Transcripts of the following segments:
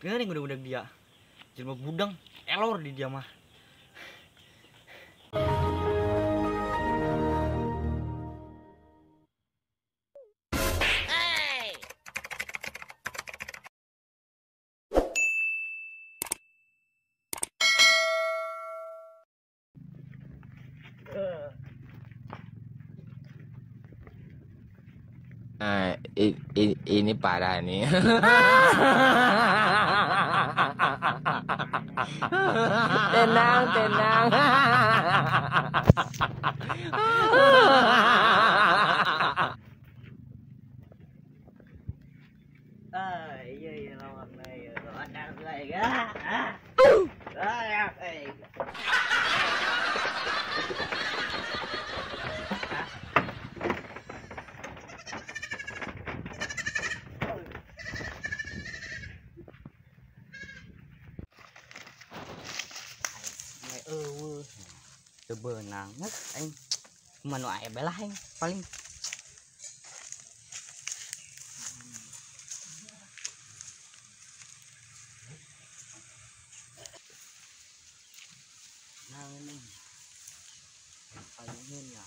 Geuning udah-udah dia. Jelema budang, elor di dia mah. Nah, ini parah nih. Tenang, tenang. Ah, iya iya lawan iya. Ya. Ah. Bebenang aing manu aya belah aing paling nah ini paling ya.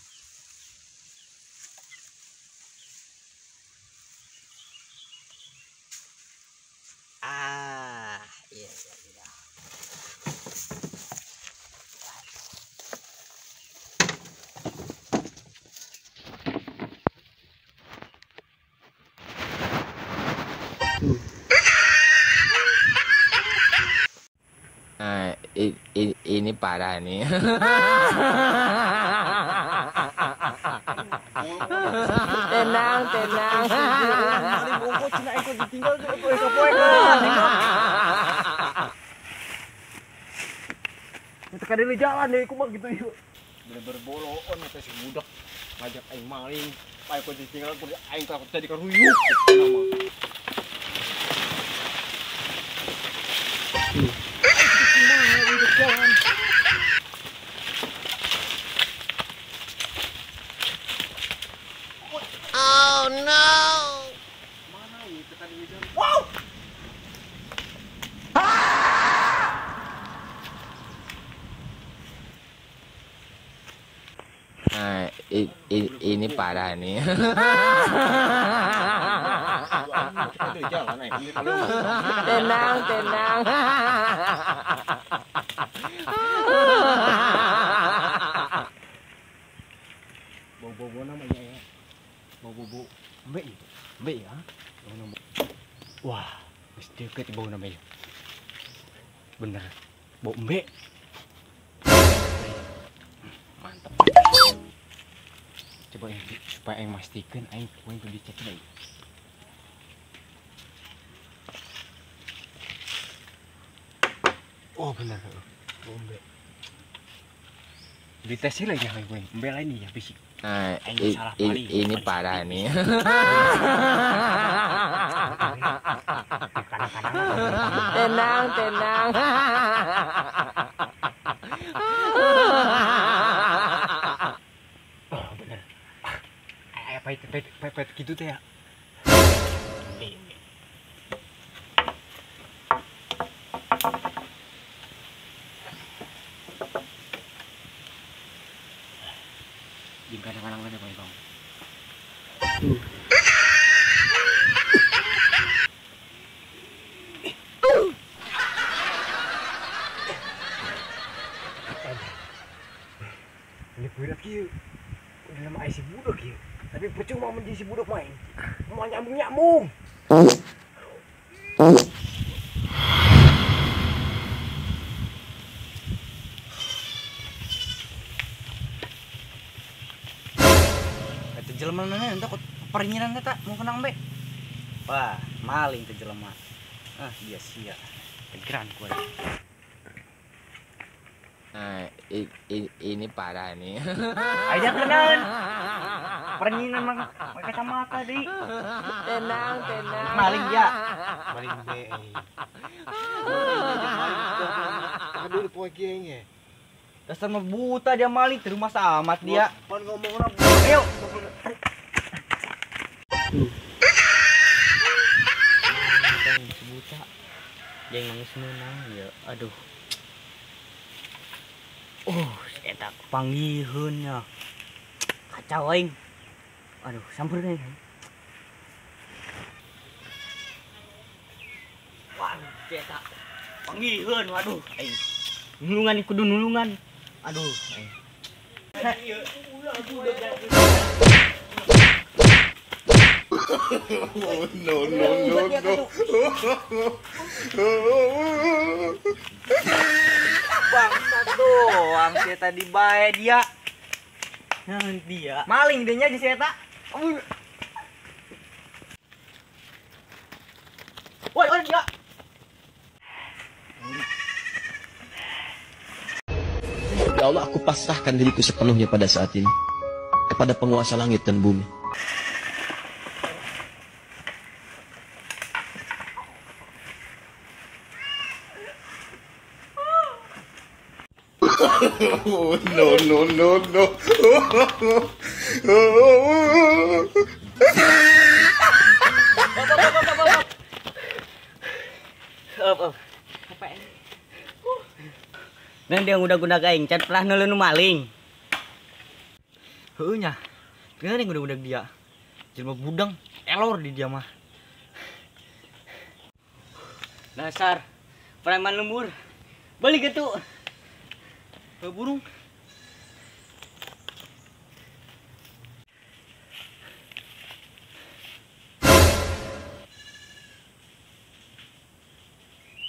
Ah iya iya iya. Nah, ini parah nih. Tenang, tenang. Kita kadang jalan deh, aku mah gitu yuk. Bener-bener boloon eta si budak ngajak aing maling, aing kok ditinggal aing takut jadi karuyuk. Oh no. Mana itu tadi hujan? Wow. Nah, ini parah nih. Tenang, tenang. Bau-bau namanya ya. Bau-bau mbek itu. Mbek ya. Wah, mesti deket bau namanya. Bener. Bau mbek. Mantap. Coba yang supaya yang pastikan aing poin kudu dicek deui. Oh benar, bombe. Dites lagi ya poin. Embe lain ya fisik. Nah, ini parah nih. Tenang, tenang. Oh benar. Pahit, pahit, pahit, pahit gitu teh ya. Jeung kadang-kadang ada bang. Ini berat kieu. Udah lama si budak kieu. Tapi percuma menjadi si budak main. Mau nyambung-nyambung. Kata jelema nana entah kok peringinan eta mau kenang be. Wah, maling teh jelema. Ah, dia sia. Pikiran ku. Nah, ini parah nih. Aja kenalan. Peringinan mah pakai kacamata deui. Tenang, tenang. Maling dia. Maling be. Aduh, poe kieu. Dasar mah buta dia maling di rumah amat dia. Pan ngomongna. Ayo. Buta. Jeung nangis meunang ya. Aduh. Eta panggiheun nya. Kacau aing. Aduh, sampeurkeun aing. Waduh, eta panggiheun, waduh aing. Nulungan kudu nulungan. Aduh, aing. Oh, no, no, no, no. Bangsat doang si eta di bae dia. Nanti ya. Maling deh nya si eta. Woi, woi dia. Ya Allah, aku pasrahkan diriku sepenuhnya pada saat ini kepada penguasa langit dan bumi. Oh, no, no, no, no. Dan dia ngudag-ngudag aing, can pernah neuleuh nu maling. Heueuh nya. Geuna dia ngudag-ngudag dia. Jelema budang, elor di dia mah. Dasar preman lembur. Balik getu. Ke burung.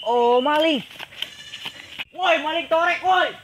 Oh, maling. Woi, maling torek, woi.